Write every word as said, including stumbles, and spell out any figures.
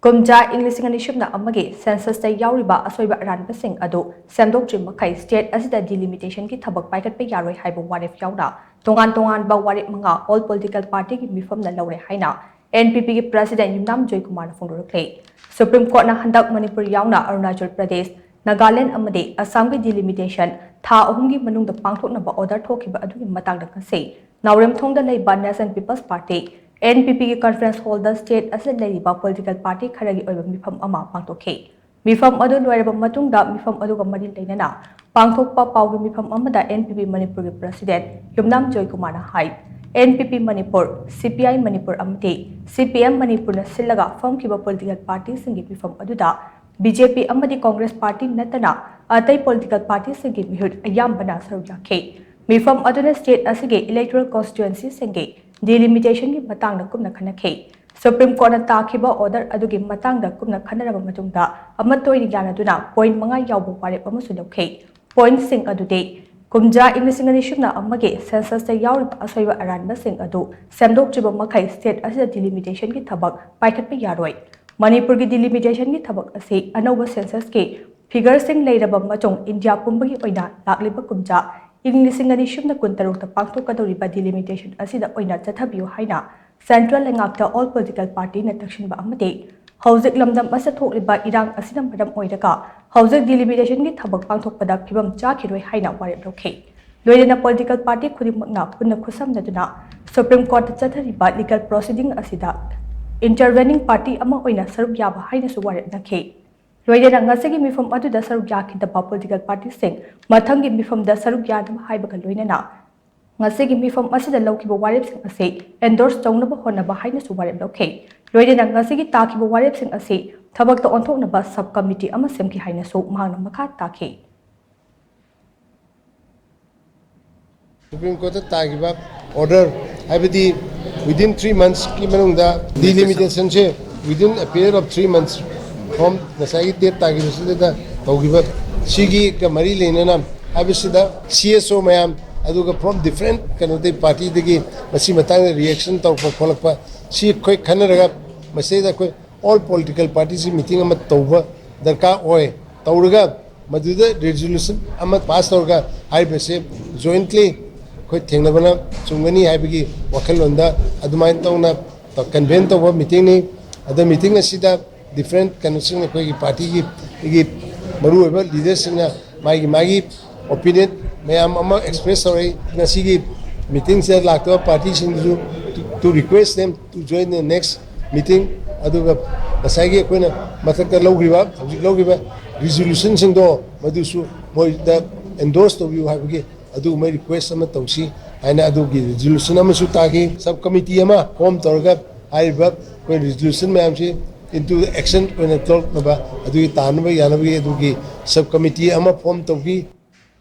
ꯀꯨꯝꯖꯥ ꯏꯪ ꯂꯤꯁꯤꯡ ꯑꯅꯤ ꯁꯨꯞꯅ ꯑꯃꯒꯤ ꯁꯦꯟꯁꯁꯇ ꯌꯥꯎꯔꯤꯕ ꯑꯁꯣꯏꯕ ꯑꯔꯥꯟꯕꯁꯤꯡ ꯑꯗꯨ ꯁꯦꯝꯗꯣꯛꯇ꯭ꯔꯤ ꯃꯈꯩ ꯁ꯭ꯇꯦꯠ ꯑꯁꯤꯗ ꯗꯤꯂꯤꯃꯤꯇꯦꯁꯟꯒꯤ ꯊꯕꯛ ꯄꯥꯏꯈꯠꯄ ꯌꯥꯔꯣꯏ ꯍꯥꯏꯕ ꯋꯥꯔꯦꯞ ꯌꯥꯎꯅ ꯇꯣꯉꯥꯟ ꯇꯣꯉꯥꯟꯕ ꯋꯥꯔꯦꯞ ꯃꯉꯥ ꯑꯣꯜ ꯄꯣꯂꯤꯇꯤꯀꯦꯜ ꯄꯥꯔꯇꯤꯒꯤ ꯃꯤꯐꯝꯅ ꯂꯧꯔꯦ ꯍꯥꯏꯅ ꯑꯦꯟ ꯄꯤ ꯄꯤꯒꯤ ꯄ꯭ꯔꯁꯤꯗꯦꯟ ꯌꯨꯝꯅꯥꯝ ꯖꯣꯏꯀꯨꯃꯥꯔꯅ ꯐꯣꯡꯗꯣꯔꯛꯂꯦ꯫ ꯁꯨꯄ꯭ꯔꯤꯝ ꯀꯣꯔꯠꯅ ꯍꯟꯗꯛ ꯃꯅꯤꯄꯨꯔ ꯌꯥꯎꯅ ꯑꯔꯨꯅꯥꯆꯜ ꯄ꯭ꯔꯗꯦꯁ, ꯅꯥꯒꯥꯂꯦꯟ ꯑꯃꯗꯤ ꯑꯁꯥꯝꯒꯤ ꯗꯤꯂꯤꯃꯤꯇꯦꯁꯟ ꯊꯥ ꯑꯍꯨꯝꯒꯤ ꯃꯅꯨꯡꯗ ꯄꯥꯡꯊꯣꯛꯅꯕ ꯑꯣꯔꯗꯔ ꯊꯣꯛꯈꯤꯕ ꯑꯗꯨꯒꯤ ꯃꯇꯥꯡꯗ ꯉꯁꯤ ꯅꯥꯎꯔꯦꯝꯊꯣꯡꯗ ꯂꯩꯕ National People's Party, N P ꯄꯤꯒꯤ ꯀꯟꯐꯔꯦꯟꯁ ꯍꯣꯜꯗ ꯁ꯭ꯇꯦꯠ ꯑꯁꯤꯗ ꯂꯩꯔꯤꯕ ꯄꯣꯂꯤꯇꯤꯀꯦꯜ ꯄꯥꯔꯇꯤ ꯈꯔꯒꯤ ꯑꯣꯏꯕ ꯃꯤꯐꯝ ꯑꯃ ꯄꯥꯡꯊꯣꯛꯈꯤ꯫ ꯃꯤꯐꯝ ꯑꯗꯨ ꯂꯣꯏꯔꯕ ꯃꯇꯨꯡꯗ ꯃꯤꯐꯝ ꯑꯗꯨꯒ ꯃꯔꯤ ꯂꯩꯅꯅ ꯄꯥꯡꯊꯣꯛꯄ ꯄꯥꯎꯒꯤ ꯃꯤꯐꯝ ꯑꯃꯗ ꯑꯦꯟ ꯄꯤ ꯄꯤ ꯃꯅꯤꯄꯨꯔꯒꯤ ꯄ꯭ꯔꯁꯤꯗꯦꯟꯠ ꯌꯨꯝꯅꯥꯝ ꯖꯣꯏꯀꯨꯃꯥꯔꯅ ꯍꯥꯏ, ꯑꯦꯟ ꯄꯤ ꯄꯤ ꯃꯅꯤꯄꯨꯔ, ꯁꯤ ꯄꯤ ꯑꯥꯏ ꯃꯅꯤꯄꯨꯔ ꯑꯃꯗꯤ ꯁꯤ ꯄꯤ ꯑꯦꯝ ꯃꯅꯤꯄꯨꯔꯅ ꯁꯤꯜꯂꯒ ꯐꯝꯈꯤꯕ ꯄꯣꯂꯤꯇꯤꯀꯦꯜ ꯄꯥꯔꯇꯤꯁꯤꯡꯒꯤ ꯃꯤꯐꯝ ꯑꯗꯨꯗ ꯕꯤ ꯖꯦ ꯄꯤ ꯑꯃꯗꯤ ꯀꯣꯡꯒ꯭ꯔꯦꯁ ꯄꯥꯔꯇꯤ ꯅꯠꯇꯅ ꯑꯇꯩ ꯄꯣꯂꯤꯇꯤꯀꯦꯜ ꯄꯥꯔꯇꯤꯁꯤꯡꯒꯤ ꯃꯤꯍꯨꯠ ꯑꯌꯥꯝꯕꯅ ꯁꯔꯨꯛ ꯌꯥꯈꯤ꯫ ꯃꯤꯐꯝ ꯑꯗꯨꯅ ꯁ꯭ꯇꯦꯠ ꯑꯁꯤꯒꯤ ꯏꯂꯦꯛꯇꯣꯔꯦꯜ ꯀꯣꯟꯁꯇꯤꯇ꯭ꯋꯦꯟꯁꯤꯁꯤꯡꯒꯤ ꯗꯤꯂꯤꯃꯤꯇꯦꯁꯟꯒꯤ ꯃꯇꯥꯡꯗ ꯀꯨꯞꯅ ꯈꯟꯅꯈꯤ꯫ ꯁꯨꯄ꯭ꯔꯤꯝ ꯀꯣꯔꯠꯅ ꯇꯥꯈꯤꯕ ꯑꯣꯔꯗꯔ ꯑꯗꯨꯒꯤ ꯃꯇꯥꯡꯗ ꯀꯨꯞꯅ ꯈꯟꯅꯔꯕ ꯃꯇꯨꯡꯗ ꯑꯃꯠꯇ ꯑꯣꯏꯅ ꯌꯥꯅꯗꯨꯅ ꯄꯣꯏꯟꯠ ꯃꯉꯥ ꯌꯥꯎꯕ ꯋꯥꯔꯦꯞ ꯑꯃꯁꯨ ꯂꯧꯈꯤ꯫ ꯄꯣꯏꯟꯠꯁꯤꯡ ꯑꯗꯨꯗꯤ, ꯀꯨꯝꯖꯥ ꯏꯪ ꯂꯤꯁꯤꯡ ꯑꯅꯤ ꯁꯨꯞꯅ ꯑꯃꯒꯤ ꯁꯦꯟꯁꯁꯇ ꯌꯥꯎꯔꯤꯕ ꯑꯁꯣꯏꯕ ꯑꯔꯥꯟꯕꯁꯤꯡ ꯑꯗꯨ ꯁꯦꯝꯗꯣꯛꯇ꯭ꯔꯤꯕ ꯃꯈꯩ ꯁ꯭ꯇꯦꯠ ꯑꯁꯤꯗ ꯗꯤꯂꯤꯃꯤꯇꯦꯁꯟꯒꯤ ꯊꯕꯛ ꯄꯥꯏꯈꯠꯄ ꯌꯥꯔꯣꯏ꯫ ꯃꯅꯤꯄꯨꯔꯒꯤ ꯗꯤꯂꯤꯃꯤꯇꯦꯁꯟꯒꯤ ꯊꯕꯛ ꯑꯁꯤ ꯑꯅꯧꯕ ꯁꯦꯟꯁꯁꯀꯤ ꯐꯤꯒꯔꯁꯤꯡ ꯂꯩꯔꯕ ꯃꯇꯨꯡ ꯏꯟꯗꯤꯌꯥ ꯄꯨꯝꯕꯒꯤ ꯑꯣꯏꯅ ꯂꯥꯛꯂꯤꯕ ꯀꯨꯝꯖꯥ ꯏꯪ ꯂꯤꯁꯤꯡ ꯑꯅꯤ ꯁꯨꯞꯅ ꯀꯨꯟꯇꯔꯨꯛꯇ ꯄꯥꯡꯊꯣꯛꯀꯗꯧꯔꯤꯕ ꯗꯤꯂꯤꯃꯤꯇꯦꯁꯟ ꯑꯁꯤꯗ ꯑꯣꯏꯅ ꯆꯠꯊꯕꯤꯌꯨ ꯍꯥꯏꯅ ꯁꯦꯟꯇ꯭ꯔꯦꯜ ꯂꯩꯉꯥꯛꯇ ꯑꯣꯜ ꯄꯣꯂꯤꯇꯤꯀꯦꯜ ꯄꯥꯔꯇꯤꯅ ꯇꯛꯁꯤꯟꯕ ꯑꯃꯗꯤ ꯍꯧꯖꯤꯛ ꯂꯝꯗꯝ ꯑꯁꯤꯗ ꯊꯣꯛꯂꯤꯕ ꯏꯔꯥꯡ ꯑꯁꯤꯅ ꯃꯔꯝ ꯑꯣꯏꯔꯒ ꯍꯧꯖꯤꯛ ꯗꯤꯂꯤꯃꯤꯇꯦꯁꯟꯒꯤ ꯊꯕꯛ ꯄꯥꯡꯊꯣꯛꯄꯗ ꯐꯤꯕꯝ ꯆꯥꯈꯤꯔꯣꯏ ꯍꯥꯏꯅ ꯋꯥꯔꯦꯞ ꯂꯧꯈꯤ꯫ ꯂꯣꯏꯅꯅ ꯄꯣꯂꯤꯇꯤꯀꯦꯜ ꯄꯥꯔꯇꯤ ꯈꯨꯗꯤꯡꯃꯛꯅ ꯄꯨꯟꯅ ꯈꯨꯠꯁꯝꯅꯗꯨꯅ ꯁꯨꯄ꯭ꯔꯤꯝ ꯀꯣꯔꯠꯇ ꯆꯠꯊꯔꯤꯕ ꯂꯤꯒꯦꯜ ꯄ꯭ꯔꯣꯁꯤꯗꯤꯡ ꯑꯁꯤꯗ ꯏꯟꯇꯔꯚꯦꯅꯤꯡ ꯄꯥꯔꯇꯤ ꯑꯃ ꯑꯣꯏꯅ ꯁꯔꯨꯛ ꯌꯥꯕ ꯍꯥꯏꯅꯁꯨ ꯋꯥꯔꯦꯞ ꯅꯈꯤ꯫ ꯂꯣꯏꯅꯅ ꯉꯁꯤꯒꯤ ꯃꯤꯐꯝ ꯑꯗꯨꯗ ꯁꯔꯨꯛ ꯌꯥꯈꯤꯗꯕ ꯄꯣꯂꯤꯇꯤꯀꯦꯜ ꯄꯥꯔꯇꯤꯁꯤꯡ ꯃꯊꯪꯒꯤ ꯃꯤꯐꯝꯗ ꯁꯔꯨꯛ ꯌꯥꯅꯕ ꯍꯥꯏꯕꯒ ꯂꯣꯏꯅꯅ ꯉꯁꯤꯒꯤ ꯃꯤꯐꯝ ꯑꯁꯤꯗ ꯂꯧꯈꯤꯕ ꯋꯥꯔꯦꯞꯁꯤꯡ ꯑꯁꯤ ꯑꯦꯟꯗꯣꯔꯁ ꯇꯧꯅꯕ ꯍꯣꯠꯅꯕ ꯍꯥꯏꯅꯁꯨ ꯋꯥꯔꯦꯞ ꯂꯧꯈꯤ꯫ ꯂꯣꯏꯅꯅ ꯉꯁꯤꯒꯤ ꯇꯥꯈꯤꯕ ꯋꯥꯔꯦꯞꯁꯤꯡ ꯑꯁꯤ ꯊꯕꯛꯇ ꯑꯣꯟꯊꯣꯛꯅꯕ ꯁꯕ ꯀꯃꯤꯇꯤ ꯑꯃ ꯁꯦꯝꯈꯤ ꯍꯥꯏꯅꯁꯨ ꯃꯍꯥꯛꯅ ꯃꯈꯥ ꯇꯥꯈꯤ꯫ ꯁꯨꯄ꯭ꯔꯤꯝ ꯀꯣꯔꯠꯇ ꯇꯥꯈꯤꯕ ꯑꯣꯔꯗꯔ, ꯍꯥꯏꯕꯗꯤ within three monthsꯀꯤ ꯃꯅꯨꯡꯗ ꯗꯤꯂꯤꯃꯤꯇꯦꯁꯟꯁꯦ within a period of three months from ꯉꯁꯥꯏꯒꯤ ꯗꯦꯠ ꯇꯥꯈꯤꯕꯁꯤꯗ ꯇꯧꯈꯤꯕ ꯁꯤꯒꯤ ꯃꯔꯤ ꯂꯩꯅꯅ ꯍꯥꯏꯕꯁꯤꯗ ꯁꯤ ꯑꯦꯁ ꯑꯣ ꯃꯌꯥꯝ, ꯑꯗꯨꯒ from different ꯀꯩꯅꯣꯗꯒꯤ ꯄꯥꯔꯇꯤꯗꯒꯤ ꯃꯁꯤ ꯃꯇꯥꯡꯗ ꯔꯤꯌꯦꯛꯁꯟ ꯇꯧꯔꯛꯄ ꯈꯣꯠꯂꯛꯄ, ꯁꯤ ꯑꯩꯈꯣꯏ ꯈꯟꯅꯔꯒ ꯃꯁꯤꯗ ꯑꯩꯈꯣꯏ All political parties ꯁꯤ meeting ꯑꯃ ꯇꯧꯕ ꯗꯔꯀꯥꯔ ꯑꯣꯏ꯫ ꯇꯧꯔꯒ ꯃꯗꯨꯗ resolution ꯑꯃ pass ꯇꯧꯔꯒ ꯍꯥꯏꯔꯤꯕꯁꯦ jointly ꯑꯩꯈꯣꯏ ꯊꯦꯡꯅꯕꯅ ꯆꯨꯝꯒꯅꯤ ꯍꯥꯏꯕꯒꯤ ꯋꯥꯈꯜꯂꯣꯟꯗ ꯑꯗꯨꯃꯥꯏꯅ ꯇꯧꯅ convene ꯇꯧꯕ meeting ꯅꯤ꯫ ꯑꯗ meeting ꯑꯁꯤꯗ different ꯀꯩꯅꯣꯁꯤꯡ, ꯑꯩꯈꯣꯏꯒꯤ party ꯒꯤ, ꯒꯤ ꯃꯔꯨꯑꯣꯏꯕ leader ꯁꯤꯡꯅ ꯃꯥꯒꯤ ꯃꯥꯒꯤ opinion ꯃꯌꯥꯝ ꯑꯃ express ꯇꯧꯔꯛꯏ꯫ ꯉꯁꯤꯒꯤ meeting ꯁꯤꯗ ꯂꯥꯛꯇꯕ party ꯁꯤꯡꯗꯨꯁꯨ to, to request them to join the next meeting꯫ ꯑꯗꯨꯒ ꯉꯁꯥꯏꯒꯤ ꯑꯩꯈꯣꯏꯅ ꯃꯊꯛꯇ ꯂꯧꯈ꯭ꯔꯤꯕ, ꯍꯧꯖꯤꯛ ꯂꯧꯈ꯭ꯔꯤꯕ resolution ꯁꯤꯡꯗꯣ ꯃꯗꯨꯁꯨ ꯃꯣꯏꯗ endorse ꯇꯧꯕꯤꯌꯨ ꯍꯥꯏꯕꯒꯤ ꯑꯗꯨꯒꯨꯝꯕ request ꯑꯃ ꯇꯧꯁꯤ ꯍꯥꯏꯅ ꯑꯗꯨꯒꯤ resolution ꯑꯃꯁꯨ ꯇꯥꯈꯤ꯫ Sub committee ꯑꯃ form ꯇꯧꯔꯒ ꯍꯥꯏꯔꯤꯕ ꯑꯩꯈꯣꯏ resolution ꯃꯌꯥꯝꯁꯤ into action ꯑꯣꯏꯅ ꯊꯣꯛꯅꯕ, ꯑꯗꯨꯒꯤ ꯇꯥꯅꯕ ꯌꯥꯅꯕꯒꯤ ꯑꯗꯨꯒꯤ sub committee ꯑꯃ form ꯇꯧꯈꯤ꯫